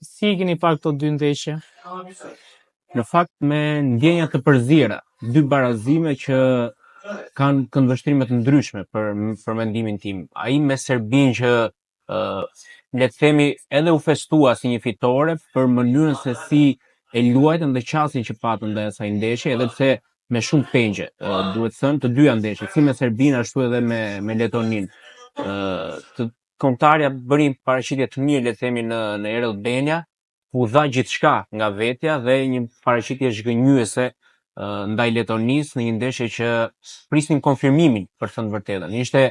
Si i keni parë këto dy ndeshje? Në fakt me ndjenja të përziera, dy barazime që kanë këndvështrime të ndryshme për për mendimin tim. Ai me Serbinë që ë le të themi edhe u festua si një fitore për mënyrën se si e luajtën dhe qasjen që patën ndaj asaj ndeshje, edhe pse me shumë pengje, ë duhet thënë të dyja ndeshjet, si me Serbinë ashtu edhe me me Letoninë. Ë të kombëtarja bëri një paraqitje të mirë, le të themi në në Air Albania, ku dha gjithçka nga vetja dhe një paraqitje zhgënjyese ndaj Letonisë në një ndeshje që prisnim konfirmimin, për të thënë të vërtetën. Ishte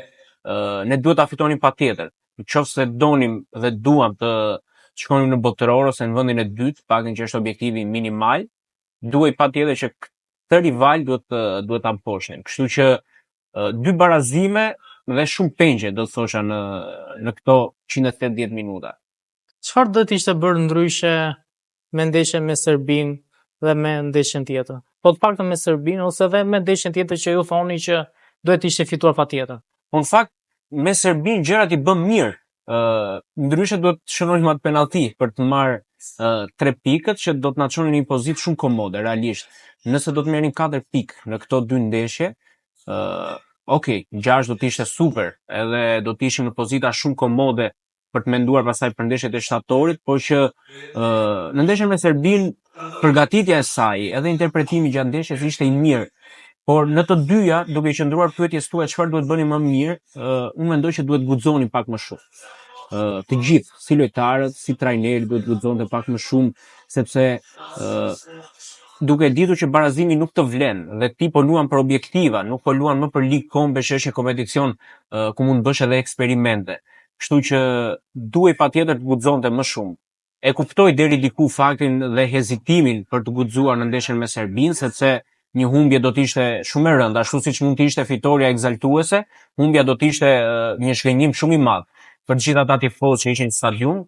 ne duhet ta fitonim patjetër. Nëse donim dhe duam të shkonim në botëror ose në vendin e dytë, paktën që është objektivi minimal, duhej patjetër që këtë rival duhet të duhet ta mposhnim. Kështu që dy barazime dhe shumë pengje, do të thosha në në këto 180 minuta. Çfarë do të ishte bërë ndryshe me ndeshjen me Serbinë dhe me ndeshjen tjetër? Po të paktën me Serbinë ose edhe me ndeshjen tjetër që ju thoni që duhet të ishte fituar patjetër. Po në fakt me Serbinë gjërat i bëm mirë. Ë ndryshe duhet të shënonim atë penallti për të marrë tre pikët që do të na çonin në një pozitë shumë komode realisht. Nëse do të merrnim 4 pikë në këto dy ndeshje, ë ok, 6 do të ishte super, edhe do të ishim në pozita shumë komode për të menduar pastaj për ndeshjet e shtatorit, por që ë në ndeshjen me Serbinë përgatitja e saj edhe interpretimi gjatë ndeshjes ishte i mirë. Por në të dyja, duke i qëndruar pyetjes tuaj çfarë duhet bëni më mirë, ë unë mendoj që duhet guxoni pak më shumë. Ë të gjithë, si lojtarët, si trajneri duhet guxonte pak më shumë, sepse ë duke ditur që barazimi nuk të vlen dhe ti po luan për objektiva, nuk po luan më për ligë kombe që është një kompeticion ë, ku mund të bësh edhe eksperimente. Kështu që duhej patjetër të guxonte më shumë. E kuptoj deri diku faktin dhe hezitimin për të guxuar në ndeshjen me Serbinë, sepse një humbje do të ishte shumë e rëndë, ashtu siç mund të ishte fitorja ekzaltuese, humbja do të ishte ë, një zhgënjim shumë i madh për të gjithë ata tifozë që ishin në stadium.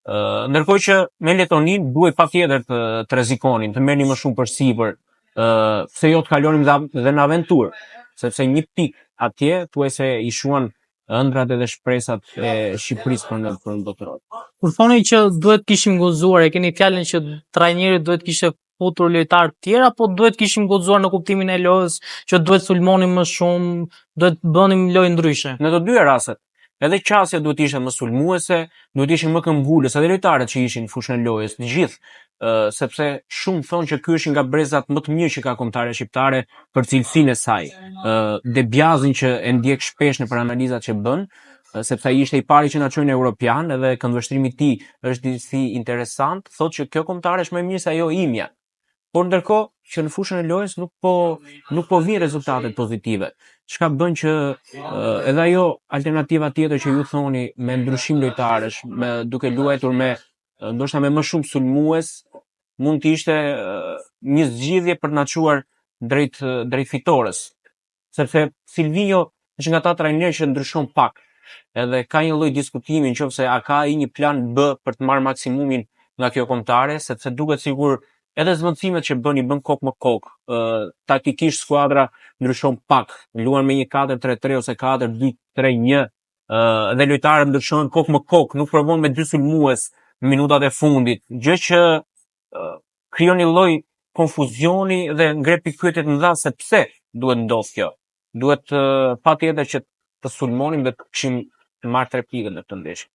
Ë, ndërkohë që me Letoninë duhej patjetër të të rrezikonin, të merrnin më shumë përsipër, ë pse jo të kalonim dhe, dhe në aventurë, sepse një pikë atje thuajse i shuan ëndrat edhe shpresat e Shqipërisë për në për në botëror. Kur thoni që duhet kishim guxuar, e keni fjalën që trajneri duhet kishte futur lojtarë të tjerë apo duhet kishim guxuar në kuptimin e lojës që duhet sulmonim më shumë, duhet bënim lojë ndryshe? Në të dyja rastet, edhe qasja duhet ishte më sulmuese, duhet ishin më këmbgulës edhe lojtarët që ishin në fushën e lojës, të gjithë, ë sepse shumë thonë që ky është një nga brezat më të mirë që ka kombëtarja shqiptare për cilësinë e saj. Ë De Biazin që e ndjek shpesh në për analizat që bën, ë, sepse ai ishte i pari që na çoi në Europian, edhe këndvështrimi i tij është disi interesant, thotë që kjo kombëtare është më e mirë se ajo imja. Por ndërkohë që në fushën e lojës nuk po nuk po vijnë rezultatet pozitive, çka bën që ë, edhe ajo alternativa tjetër që ju thoni me ndryshim lojtarësh, me duke luajtur me ë, ndoshta me më shumë sulmues, mund të ishte ë, një zgjidhje për të na çuar drejt drejt fitores. Sepse Silvinjo është nga ata trajnerë që ndryshon pak. Edhe ka një lloj diskutimi nëse a ka ai një plan B për të marrë maksimumin nga kjo kombëtare, sepse duket sikur edhe zëvendësimet që bën i bën kokë më kokë. Ë taktikisht skuadra ndryshon pak, luan me një 4-3-3 ose 4-2-3-1, ë dhe lojtarët ndryshojnë kokë më kokë, nuk provon me dy sulmues në minutat e fundit, gjë që ë, krijon një lloj konfuzioni dhe ngre pikëpyetje të mëdha se pse duhet ndodh kjo. Duhet ë, patjetër që të sulmonim dhe të kishim marrë tre pikë në këtë ndeshje.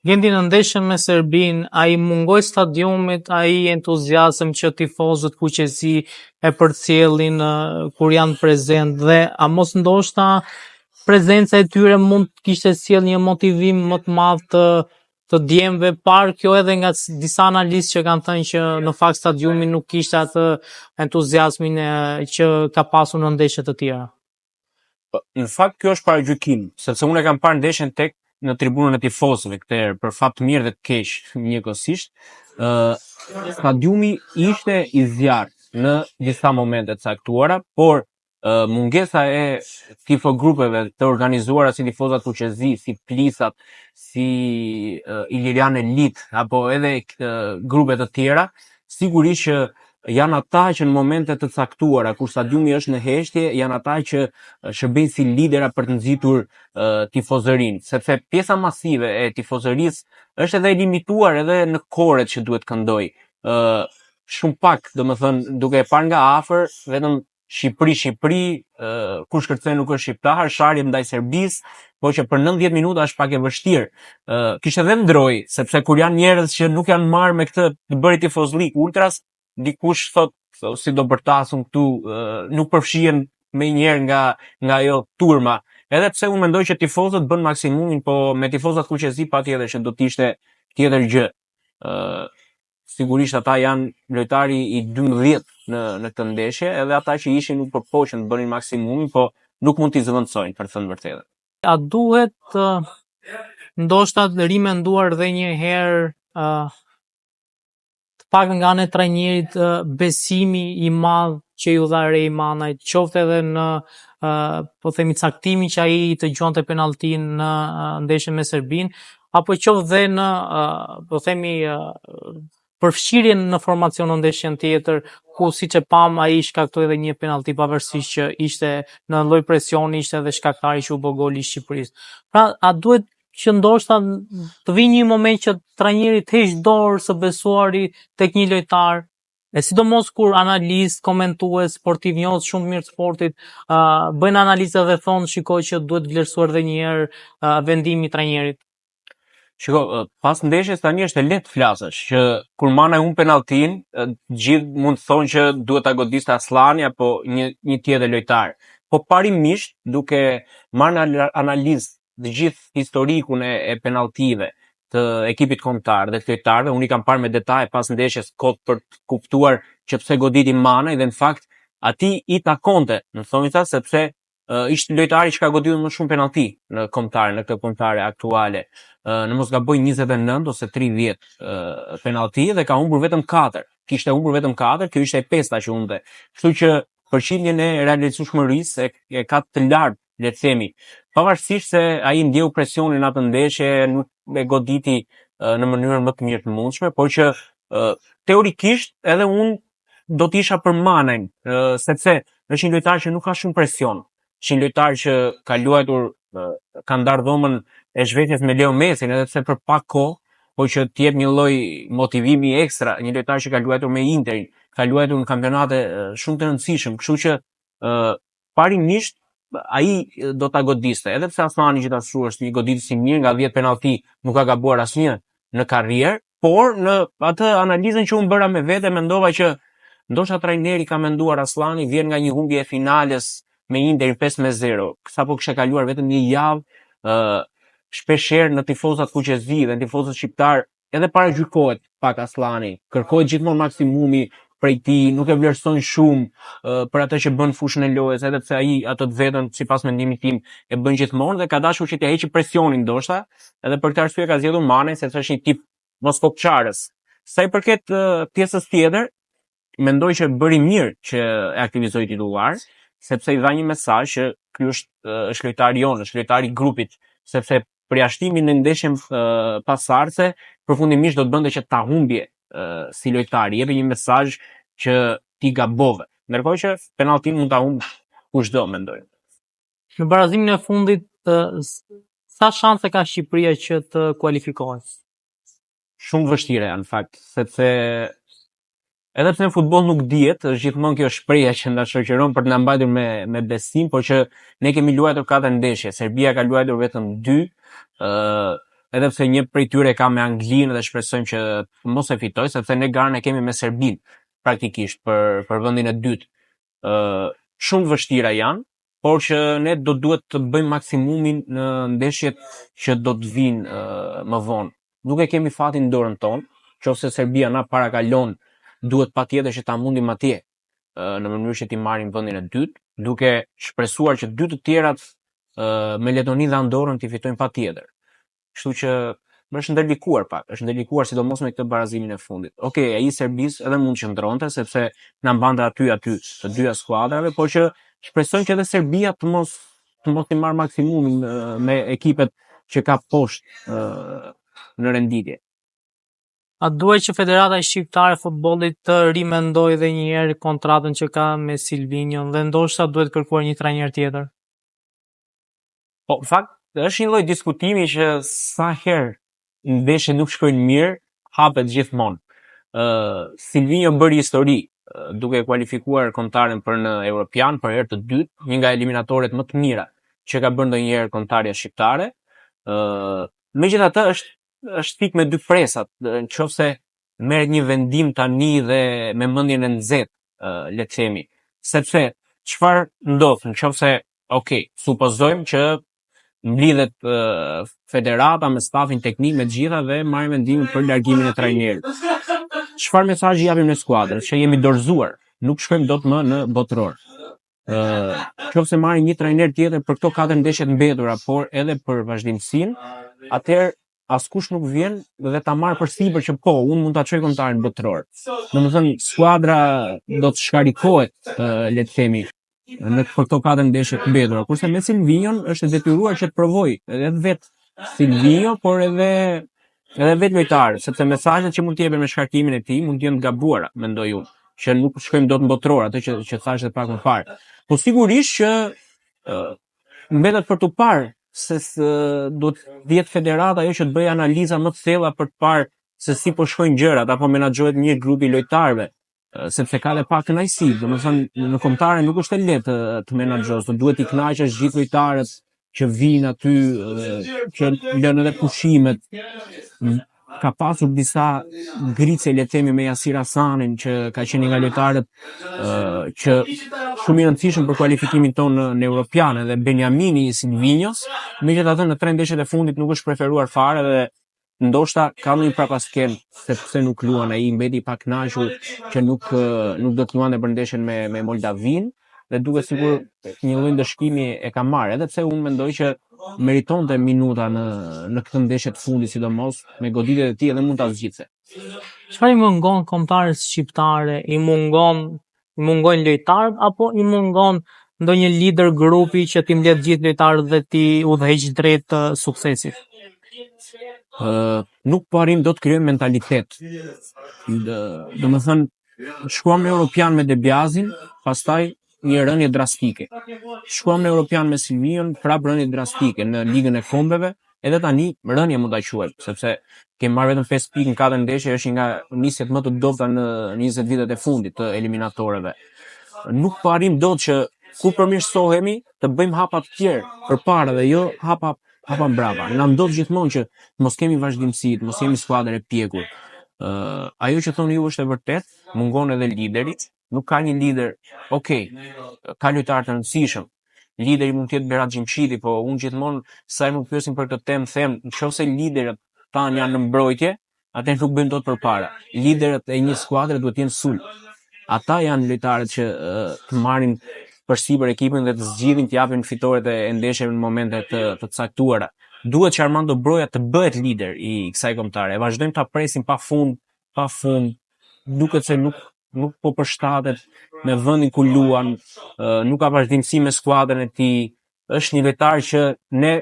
Gendi në ndeshjen me Serbinë, a i mungoi stadiumit ai entuziazëm që tifozët kuqezi e përcjellin ë, kur janë prezent dhe a mos ndoshta prezenca e tyre mund të kishte sjellë një motivim më të madh të të djemve, parë kjo edhe nga disa analistë që kanë thënë që në fakt stadiumi nuk kishte atë entuziazmin e, që ka pasur në ndeshje të tjera. Po, në fakt kjo është paragjykim, sepse unë e kam parë ndeshjen tek në tribunën e tifozëve këtë herë, për fat të mirë dhe të keq njëkohësisht. Ë stadiumi ishte i zjarrt në disa momente të caktuara, por ë mungesa e tifo grupeve të organizuara si tifozat kuqezi, si plisat, si ë, Ilirian Elite apo edhe ë, grupe të tjera, sigurisht që Janë ata që në momente të caktuara kur stadiumi është në heshtje, janë ata që shërbejnë si lidera për të nxitur tifozërinë, sepse pjesa masive e tifozërisë është edhe e limituar edhe në koret që duhet këndoj. Shumë pak, domethënë, duke e parë nga afër, vetëm Shqipëri, Shqipëri, kush kërcen nuk është shqiptar, sharje ndaj Serbisë, po që për 90 minuta është pak e vështirë. Kishte edhe ndroj, sepse kur janë njerëz që nuk janë marrë me këtë të bëri tifozlik ultras, dikush thot si do bërtasun këtu, nuk përfshihen me njëherë nga ajo turma. Edhe pse unë mendoj që tifozët bën maksimumin, po me tifozat kuqezi patjetër që do të ishte tjetër gjë. Sigurisht ata janë lojtari i 12 në këtë ndeshje, edhe ata që ishin u përpoqën të bënin maksimumin, po nuk mund t'i zëvendësojnë, për të thënë vërtetën. A duhet ndoshta të rimenduar edhe një herë të paktën nga ana e trajnerit besimi i madh që ju dha Rey Manaj, qoftë edhe në po themi caktimin që ai të gjuante penalltin në ndeshjen me Serbinë, apo qoftë dhe në po themi përfshirjen në formacion në ndeshjen tjetër, ku siç e pam ai shkaktoi edhe një penallti pavarësisht që ishte në lloj presioni, ishte edhe shkaktari që u bë goli i Shqipërisë. Pra, a duhet që ndoshta të vijë një moment që trajneri të heq dorë së besuari tek një lojtar, e sidomos kur analist, komentues, sportiv njohës shumë mirë të sportit, bëjnë analiza dhe thonë shikoj që duhet vlerësuar edhe një herë vendimi i trajnerit. Shiko, pas ndeshjes tani është e lehtë flasësh që kur Manaj humb penalltin, gjithë mund të thonë që duhet ta godiste Asllani apo një tjetër lojtar. Po parimisht, duke marrë në analizë të gjithë historikun e penalltive të ekipit kombëtar dhe të lojtarëve, unë i kam parë me detaje pas ndeshjes kot për të kuptuar që pse goditi Manaj dhe në fakt atij i takonte, në thonjza, sepse ishte lojtari që ka goditur më shumë penallti në kombëtare, në këtë kombëtare aktuale. Në mos gaboj 29 ose 30 penallti dhe ka humbur vetëm 4. Kishte humbur vetëm 4, kjo ishte e pesta që humbte. Kështu që përqindjen e realizueshmërisë e ka të lartë, le të themi. Pavarësisht se ai ndjeu presionin atë ndeshje, nuk e goditi në mënyrën më të mirë të mundshme, por që teorikisht edhe unë do të isha për Manajn, sepse është një lojtar që nuk ka shumë presion. Është një lojtar që ka luajtur, ka ndarë dhomën e zhveshjes me Leo Messin, edhe pse për pak kohë, po që të jep një lloj motivimi ekstra, një lojtar që ka luajtur me Interin, ka luajtur në kampionate shumë të rëndësishëm, kështu që parimisht ai do ta godiste, edhe pse Asllani gjithashtu është një goditës i mirë, nga 10 penallti nuk ka gabuar asnjë në karrierë, por në atë analizën që unë bëra me vete mendova që ndoshta trajneri ka menduar Asllani vjen nga një humbje e finales me Interin 5-0, sapo kishte kaluar vetëm një javë, shpeshherë në tifozat kuqezi dhe në tifozat shqiptar edhe paragjykohet pak Asllani, kërkohet gjithmonë maksimumi prej tij, nuk e vlerësojnë shumë për atë që bën fushën e lojës, edhe pse ai atë të vetën sipas mendimit tim e bën gjithmonë dhe ka dashur që t'ia heqë presionin ndoshta, edhe për këtë arsye ka zgjedhur Manaj sepse është një tip mos kokçarës. Sa i përket pjesës tjetër, mendoj që bëri mirë që e aktivizoi titullar, sepse i dha një mesazh që ky është lojtari jon, është lojtari i grupit, sepse përjashtimi në ndeshjen pasardhëse përfundimisht do të bënte që ta humbje si lojtar, i jepi një mesazh që ti gabove. Ndërkohë që penalltin mund ta humb kushdo, mendoj. Në barazimin e fundit, sa shanse ka Shqipëria që të kualifikohet? Shumë vështire janë në fakt, sepse edhe pse në futboll nuk dihet, është gjithmonë kjo shprehja që na shoqëron për të na mbajtur me besim, por që ne kemi luajtur 4 ndeshje, Serbia ka luajtur vetëm 2, edhe pse një prej tyre ka me Anglinë dhe shpresojmë që mos e fitoj, sepse ne garën e kemi me Serbinë praktikisht për vendin e dytë. Shumë vështira janë, por që ne do duhet të bëjmë maksimumin në ndeshjet që do të vinë më vonë. Nuk e kemi fatin në dorën tonë, qofse Serbia na parakalon, duhet patjetër që ta mundim atje, në mënyrë që t'i marrim vendin e dytë, duke shpresuar që dy të tjerat me Letoninë dhe Andorrën t'i fitojnë patjetër. Kështu që është ndërlikuar pak, është ndërlikuar sidomos me këtë barazimin e fundit. Okej, ai i Serbisë edhe mund të qëndronte sepse na mbante aty të dyja skuadrave, por që shpresojmë që edhe Serbia të mos i marrë maksimumin me ekipet që ka poshtë në renditje. A duhet që Federata Shqiptare e Futbollit të rimendojë edhe një herë kontratën që ka me Silvinjon dhe ndoshta duhet kërkuar një trajner tjetër? Po, në fakt, është një lloj diskutimi që sa herë ndeshjet nuk shkojnë mirë, hapet gjithmonë. Ë Silvinjo bëri histori duke kualifikuar kombëtaren për në Europian për herë të dytë, një nga eliminatoret më të mira që ka bërë ndonjëherë kombëtarja shqiptare. Ë megjithatë është është thikë me dy presat, në qoftë se merret një vendim tani dhe me mendjen e nxehtë, le të themi, sepse çfarë ndodh në qoftë se, ok, supozojmë që mblidhet federata me stafin teknik me të gjitha dhe marrin vendimin për largimin e trajnerit. Çfarë mesazhi japim në skuadrës? Që jemi dorëzuar, nuk shkojmë dot më në botëror. Ë, qoftë se marrin një trajner tjetër për këto katër ndeshje të mbetura, por edhe për vazhdimsinë, atëherë askush nuk vjen dhe ta marr përsipër që po, unë mund ta çoj kombëtarin botëror. Domethënë skuadra do të shkarikohet, le të themi, në për këto katër ndeshje të mbetura, kurse me Silvinjon është e detyruar që të provoj edhe vet Silvinjo, por edhe edhe vet lojtarët, sepse mesazhet që mund të jepen me shkarkimin e tij mund të jenë të gabuara, mendoj unë, që nuk shkojmë dot në botëror, atë që që thashë edhe pak më parë. Po sigurisht që ë mbetet për t'u parë se së, duhet të jetë federata ajo që të bëjë analiza më të thella për të parë se si po shkojnë gjërat apo menaxhohet mirë grupi i lojtarëve, sepse ka edhe pak kënaqësi, domethënë në kombëtare nuk është e lehtë të menaxhosh, do duhet i kënaqësh gjithë lojtarët që vinë aty, që lënë edhe pushimet. Ka pasur disa ngrice, le të themi, me Jasir Asanin, që ka qenë një nga lojtarët që shumë i rëndësishëm për kualifikimin tonë në, në Europian, edhe Benjamini i Silvinjos, megjithatë në tre ndeshjet e fundit nuk është preferuar fare dhe ndoshta ka ndonjë prapasken sepse nuk luan ai, mbeti i pakënaqur që nuk nuk do të luante për ndeshjen me me Moldavin dhe duket sikur një lloj ndëshkimi e ka marrë, edhe pse unë mendoj që meritonte minuta në në këtë ndeshje të fundit sidomos me goditjet e tij edhe mund ta zgjidhte. Çfarë i mungon kombëtares shqiptare? I mungon i mungojnë lojtarët apo i mungon ndonjë lider grupi që t'i mbledh gjithë lojtarët dhe t'i udhëheq drejt suksesit? Ë nuk po arrim dot të krijojmë mentalitet. Domethënë shkuam në Europian me De Biazin, pastaj një rënje drastike. Shkuam në Europian me Silvinjon, prap rënje drastike në Ligën e Kombeve, edhe tani rënje mund ta quajmë, sepse kemi marrë vetëm 5 pikë në katër ndeshje, është një nga nisjet më të dobta në 20 vitet e fundit të eliminatoreve. Nuk po arrim dot që ku përmirësohemi të bëjmë hapa të tjerë përpara dhe jo hapa hapa mbrapa. Na ndodh gjithmonë që të mos kemi vazhdimësi, të mos jemi skuadër e pjekur. Ë ajo që thoni ju është e vërtet, mungon edhe lideri, nuk ka një lider. Okej, ka lojtarë të rëndësishëm. Lideri mund të jetë Berat Gjimshiti, po unë gjithmonë sa herë më pyesin për këtë temë them, nëse liderët tanë janë në mbrojtje, atëherë nuk bëjmë dot përpara. Liderët e një skuadre duhet të jenë sulm. Ata janë lojtarët që të marrin përsipër ekipin dhe të zgjidhin të japin fitoret e ndeshjeve në momente të, të caktuara. Duhet që Armando Broja të bëhet lider i kësaj kombëtare. E vazhdojmë ta presim pa fund, pa fund. Duket se nuk nuk po përshtatet me vendin ku luan, nuk ka vazhdimësi me skuadrën e tij. Është një lojtar që ne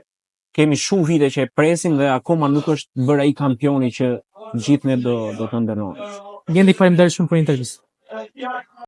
kemi shumë vite që e presim dhe akoma nuk është bërë ai kampioni që gjithë ne do do të ëndërronim. Genti, faleminderit shumë për intervistën.